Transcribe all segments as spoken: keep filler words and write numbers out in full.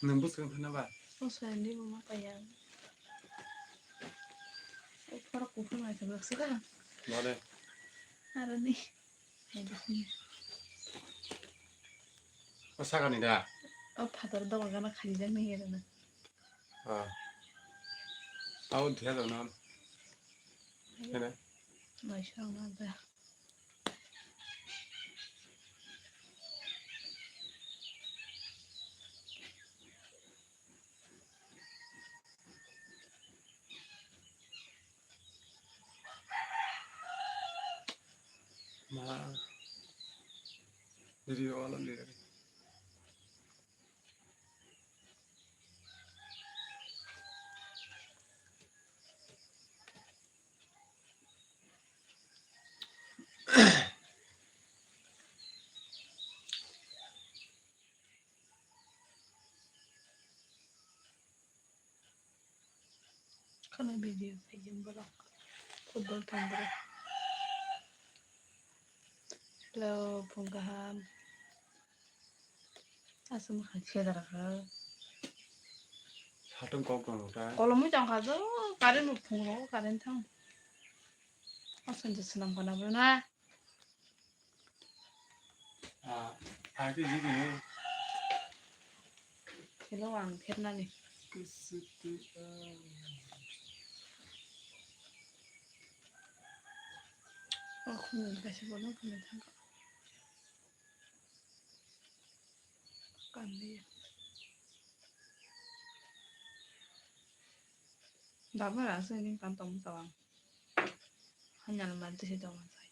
Nwng bwswk wngkha na ba? O soyani bo ma paiya. O phorok kuphur mai thang baksa da. Bore. Aroni. O sakani da? O phatar doga gana khalijaknai arona. Ah. Abo dia dong non. Hene. Mai song na da. Ma video wala liya. Khana video khaijim borok. Football thang borok. Hello, phung kaham. Aswk mwkhang sedar kha. Satung kok tongo ta. Kolomwi tong kha do, current bo phung rogo, current thang. Aswk je swnam kana bo na. Ah, ah, ke jigini. Hello, ang phernani. Kusutu, ah. Oh, khumui kaisa bono khumui thang. Kandi. Baba rasa ini kan tong tawang. Hanya lemari tu situ masai.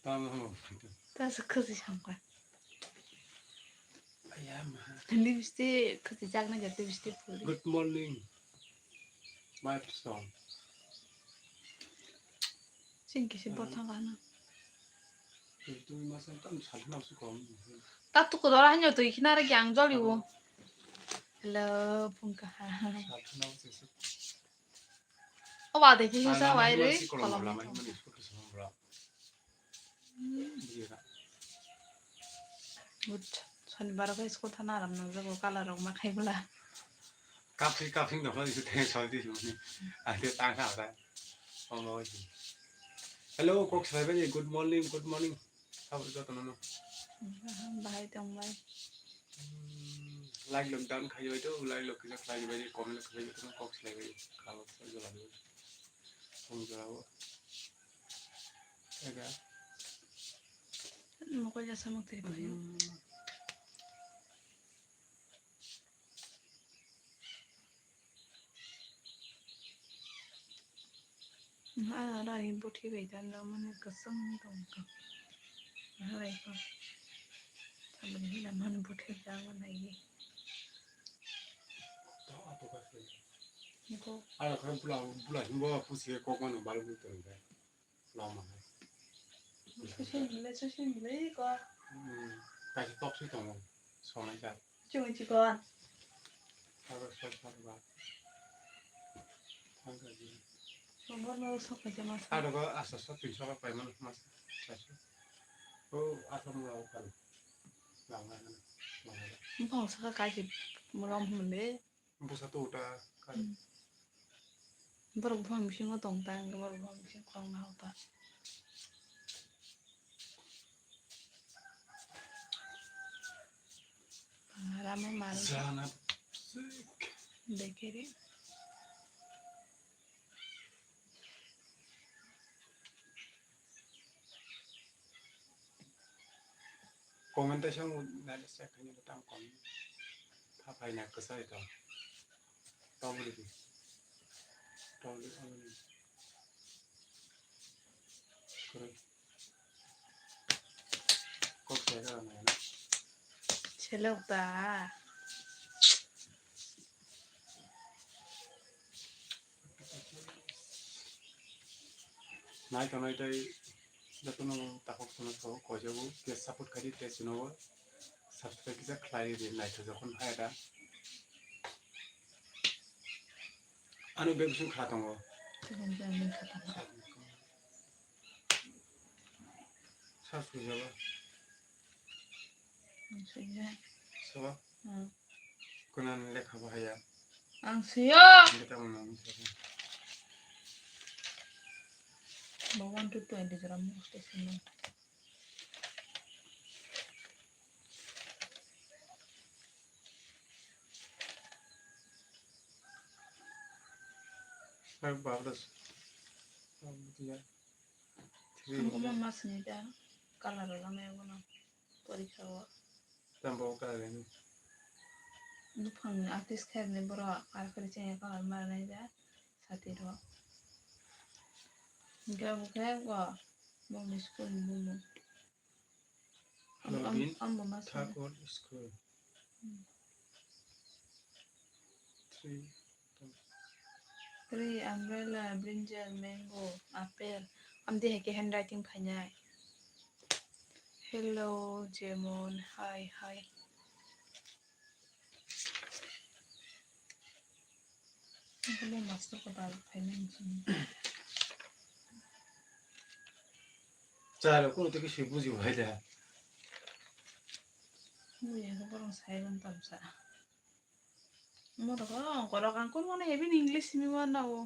Tamo. Ta se khasi samkha. Ayama. Lipstick khasi jakna ja lipstick puri. Good morning. My son. Sing kisi botha gana. Tui masa tam salna su kom. Ta tu ko dora hanyo tui khinara gyang joli wo. Hello, phung kaham. Salna su. O ba dekhi sa wai re, kolom. Good. Sonibar khe school thana aram nang jago, color rok ma khai bwla. Kaphi kaphi no khali theng soi di mani. Ate tang kha ra. Omo. Hello, kok salai bai, good morning, good morning. Sabo joto no. Bahai tong bai. Hmm, like lok down khai bai to, like lok kisa khai bai, comment lok khai bai to, kok salai bai. Kalo sai jola bai. Kong jola bo. Ega. Mokol jasa mok tiri bai. Hmm. Ara rai buthi bai dan da mani kasam tong ka. Ara rai ko. Tamani hina mani buthi da mani ye. Niko. Ara kan bula bula himbo pusi ko manu balu tong ka. Lama hai. Social media, social media ko. Hmm, kaisa tok si tongo, sonai jak. Chungi chikon. Aro soi soi ba. Thang ka ji. Songor no sok ka jama sa. Aro ba asa sa tui sa pai man mas. Kaisa. O asa mo ro kan. Lama hai. Bang sa ka kaisa mo rom hum le. Busa to uta kai. Hmm. Borok buphang bisingo tong ta, hwnkhe borok buphang bising khoroknwi hao ta. Rama mal. Jana sik. Dekhe re. Comment teisa wng nai se khaini bwtang kom. Kha phaina kwchai to. Tobri di. Tobri tobri. Kwrwi. Selok da. Nai tongnai tei jotono takhuk swnwi kho, koijago, tei support khaidi, tei chwnobo subscribe kisa khlai di, naithojakhon haya da. Ani bag bising kha tongo. Tei bini bag bising kha tongo. Sa sujaba. Ang suya. Saba? Hmm. Kunani lekha bahaya? Ang suya. Ang kita menang. Ba one to twenty gram mo station mo. Ay, babras. Babras ya. Ang kuma mas ni da. Color lang ya guna. Porikha o. Tambo ka gani. Buphang ni artist khairni borok, ar khe chengya colour maranai da, sati rok. Hingke abo khe go, bongni school ni bumung. Am-, am-, Nobin ambo ma sani. Thakur School. Hmm. Three. Tree, umbrella, brinjal, mango, apple. Amtwi hai khe handwriting phainai. Hello, Jemon. Hi, hi. Hello, master ko dal phainai. Chalo, kunu tiki sui buji bai da. Buji ko borong sai ron tamsa. Mo to ko, korok ang kun mane heavy English mi wana o.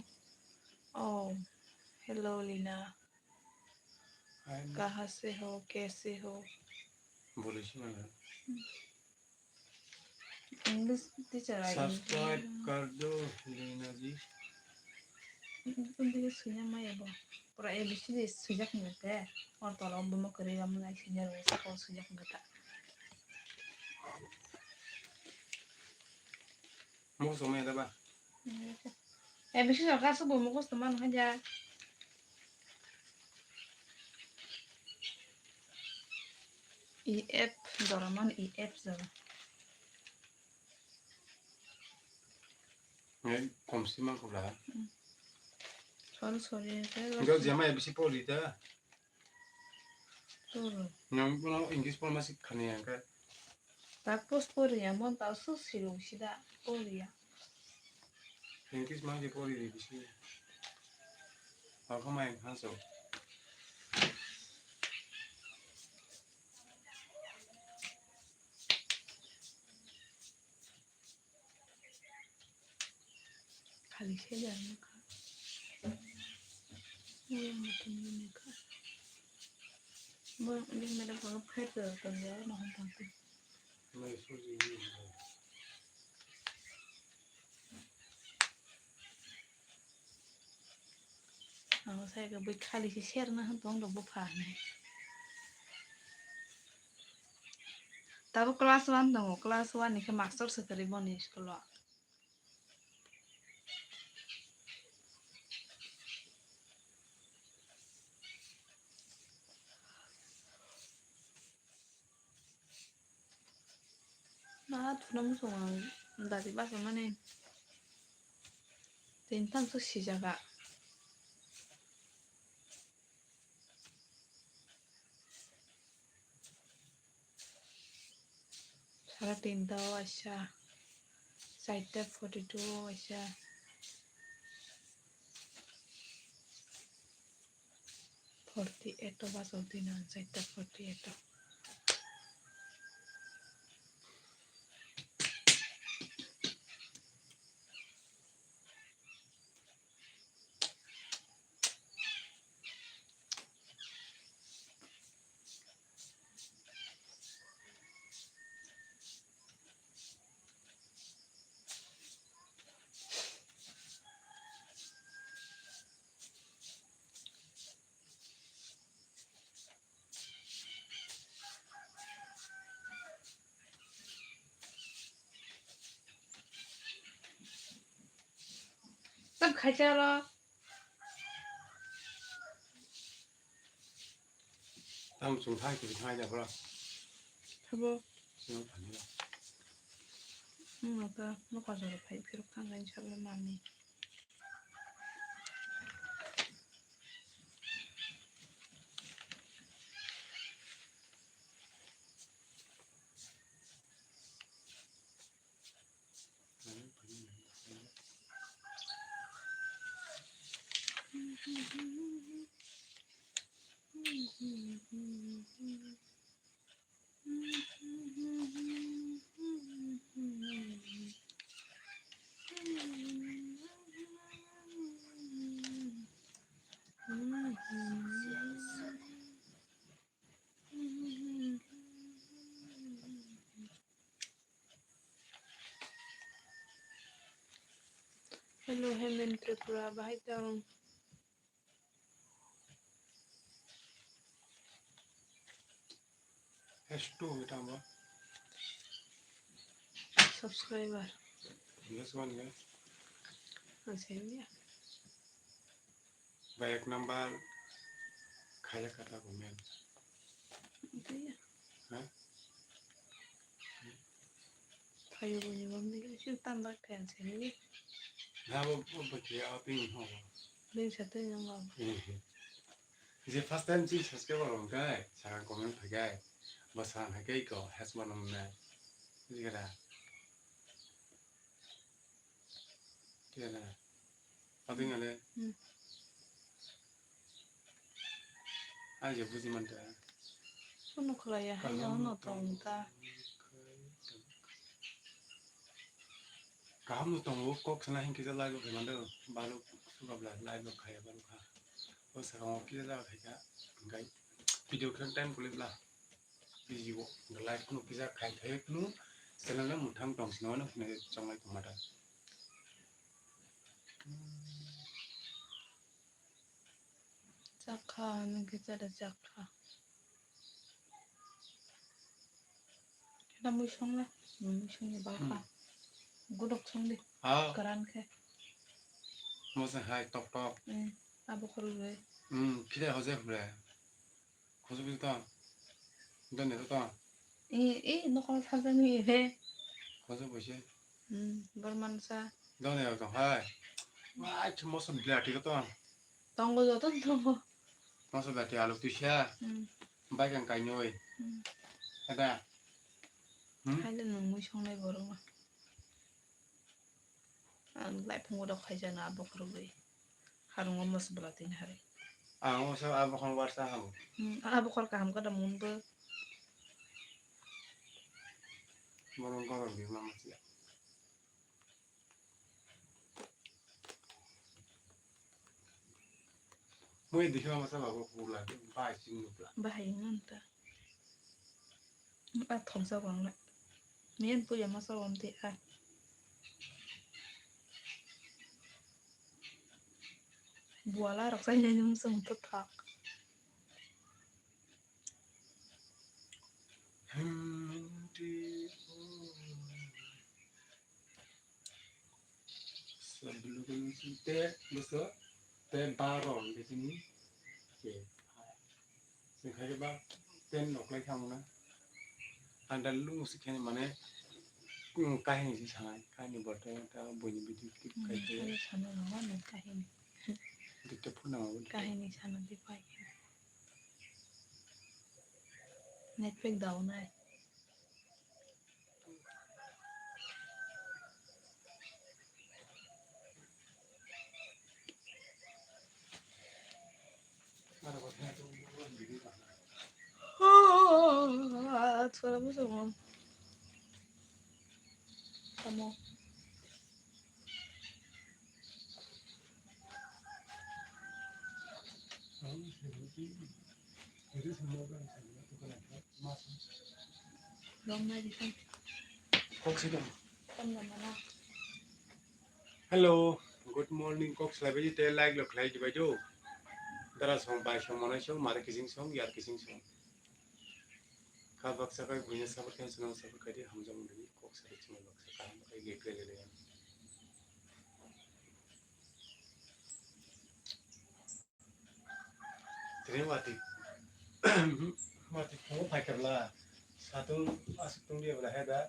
Oh, hello Lina. Kaha se ho, kaise ho? Boli si mana? English teacher ai. Subscribe kar do Lina ji. Kun dige sunya maya bo. Pura A B C D sujak ni te. Or tolo bo mo kare ram na senior bo sa ko sujak ni ta. Mukhus tongmani da ba? A B C D kaisa bo mukhus tongmani hanja. E F jora mani E F jora. Komsi man khobla. Sorry, sorry. Enggak, jama A B C pori da. Toro. Nang bono English pon masih khani yang ka. Tak pos pori ya, mon tau su siru sida pori ya. English ma je pori di bisi. Ako ma yang hanso. Khali se jar nokha. Uya mutum ni nokha. Bo ni mera ko khair to to ya no hon tang. Ang sai ka bui khali se serna hwn tong rok bupha hinwi. Tabuk class one tongo, class one ni khe master swkari boni school o. Ma thuna muchung ang dati basa mani tin thamsa sijak a. Sara tinta o waisa, charta forty two o waisa. Forty eight o bachok di na, charta forty eight o. Tam khacha ro. Tam chung thai kiri thai da bro. Thabo. Wngno ta, bo kajaro phai phirok thang nai salo mami. Hello, Hemen Tripura, bahai tong? Has two, ita mo. Subscriber. Yes, one, yes. Ang same ya. Ba ek number khaya kata ko men. Ito ya. Ha? Khayo bo ni bam ni, shu tan bak khayan se ni. Na bo, bo, bo ke a ping ho. Beng sa te yang bam. Eh, eh. Je first time si subscriber ong kai, sa comment phagai. Ba sa hai kai ko, has man om na. Ji kara. Kena. Abing ale. Hmm. Aje buji manta. Kuno khlaiya, hai no tong ta. Kaham no tongo, kok sana hin kisa live khai mando, balu sugabla live khai balu kha. O sakang o kisa live khai kha, engkai video khe time pulibla. Video like no kisa khai khai no channel no muthang tong sino no hwnwi chonglai tongma da. Chakha, nung kisa da chakha. Kisa mui song le, mui song le bakha. Hmm. Godok song di. Ah. Karan khe. Mo se hai tok tok. Hmm. Abo khorok le. Hmm, kisa hoje hore. Khoso bisi tong? Doni to tong? I, i, nokol sajani he. Khoso bisi? Hmm, borman sa. Doni to tong hai. Wai, moso blati to tong? Tongo joto tongo. Moso blati alu tuisa. Hmm. Bai kang kainoi. Hmm. Ada. Hmm? Haile nung mui songnai borok ma. Ang lai phungo rok khaijana abo khorokwi. Harungo mosbwla tini hari. Ang oso abo khorok warsa hamo. Hmm, abo khorok kaham kada munbo. Borok gorok di mama siya. Mui dikhe masa babo pula, bai sing nukla. Bahai ngan ta. A thomsa wang na. Miyan puya masa wam te a. Buala rok sai nai nung sung to thak. Hmm, di, oh. Te boso te baro de tini ke se khai ba ten nok lai khang na anda lu si khen mane kahini si sanai kahini borte ta boni bidi ki kai te sana na ma kahini dikte phuna ma kahini sana di pai net pack daw nai. Thora bwskango. Tamo. Hello, good morning, kok salai bai di, te like lo khlai di bai do. Dara song, bai song, manai song, mare kising song, yar kising song. Kha baksa kai buina sabar khe sunang sabar kai di, hamjak mani kok salai chini baksa kaham kai ge kre le le. Tini wati, wati phungo phai khe bwla, Satung aswk tungdi bwla he da.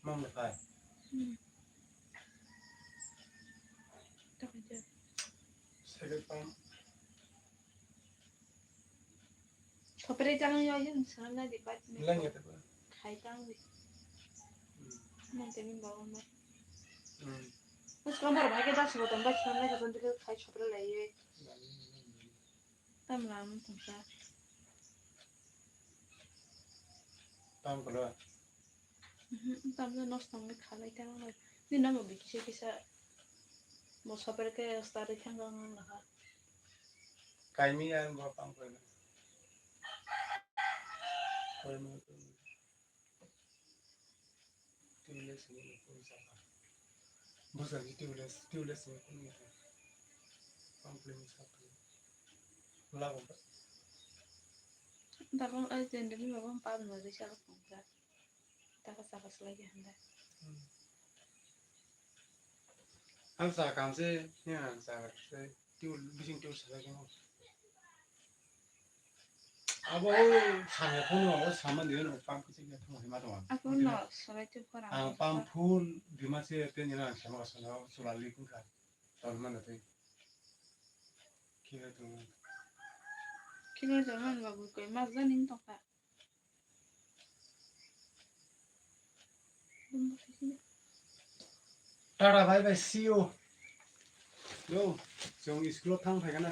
Mam le phai. Hmm. Tokoi je. Sebe pam. Sopre jang yo yun sana na di bat me. Leng ya tebe. Khai tang di. Hmm. Nang temi bawa mo. Hmm. Mas kamar bhai ke das botong bat sana na ka bantu ke khai sopre lai ye. Tam lam tungsa. Tam kala. Mhm, tam no nos tong khalai tang lai. Ni namo bikisa kisa. Mo sopre ke start thang gang lang laha. Kaimi ang bo pang koi na. Koi mo. Tubeless ni kun saka. Busa ni tubeless, tubeless ni kun ni. Pang koi mo saka. Lago. Dabang ai jende ni babang pal no de saka pang ka. Taka saka selai ya handa. Hmm. Ang sa kam se, ya ang sa se, tiul, bising tiul sa lagi mo. Abo o sa ya phone o sama dia no pam kisi ya thong ma to. Aku no selai tu khora. Ang pam full di ma se te ni na sama sa na sula li kun ka. Tal ma na te. Kira tu. Kira tu man babu koi mas da ning to ka. Tata, bye bye, see you. Yo, chwng school o thang phaikha na.